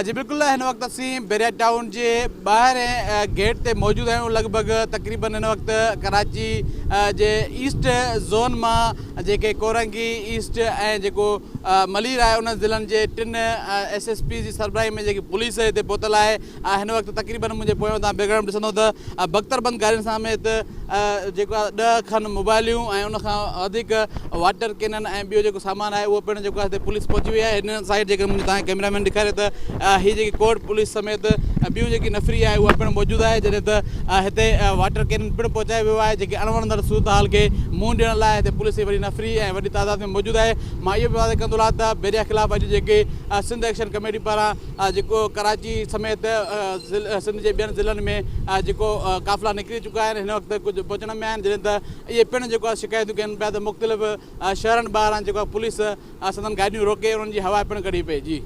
جي بلڪل هن وقت اسين بحريا ٽائون جي ٻاهرين گيٽ تي موجود آهيون لڳ ڀڳ تقريبن هن وقت ڪراچي جي ايسٽ زون مان جيڪي ڪورنگي ايسٽ ۽ جيڪو ملير آهي انهن ضلعن جي ٽن ايس ايس پي جي سربراهي ۾ جيڪي پوليس هتي پهتل آهي هن وقت تقريبن منهنجي پويان تان بيڪ گرائونڊ ڏسندو ته بڪتر بند گاڏين سميت جيڪو آهي 10 کن موبائليون ۽ ان کان وڌيڪ واٽر ڪينن ۽ ٻيو جيڪو سامان آهي اهو پڻ جيڪو آهي هتي پوليس پهچي وئي آهي هن سائيڊ جيڪي منهنجي تان ڪئميرا مين ڏيکاريو ته هي جيڪي ڪورٽ پوليس سميت ٻيون جيڪي نفري آهي اها پڻ موجود آهي جڏهن ته هتي واٽر ڪينن پڻ پهچايو ويو آهي جيڪي اڻوڻندڙ صورتحال کي منهن ڏيڻ لاء هتي پوليس جي وڏي نفري ۽ وڏي تعداد ۾ موجود آهي مان اهو به واضح ڪندو هلان ته بيريا خلاف اڄ جيڪي سنڌ ايڪشن ڪميٽي پاران جيڪو ڪراچي سميت سنڌ جي ٻين ضلعن ۾ جيڪو قافلا نڪري چڪا آهن هن وقت ڪجهه پهچڻ ۾ آهن جڏهن ته اهي پڻ جيڪو آهي شڪايتون ڪن پيا ته مختلف شهرن ٻاهران جيڪو آهي پوليس سندن گاڏيون روڪي انهن جي هوا پڻ ڪڍي پئي جي.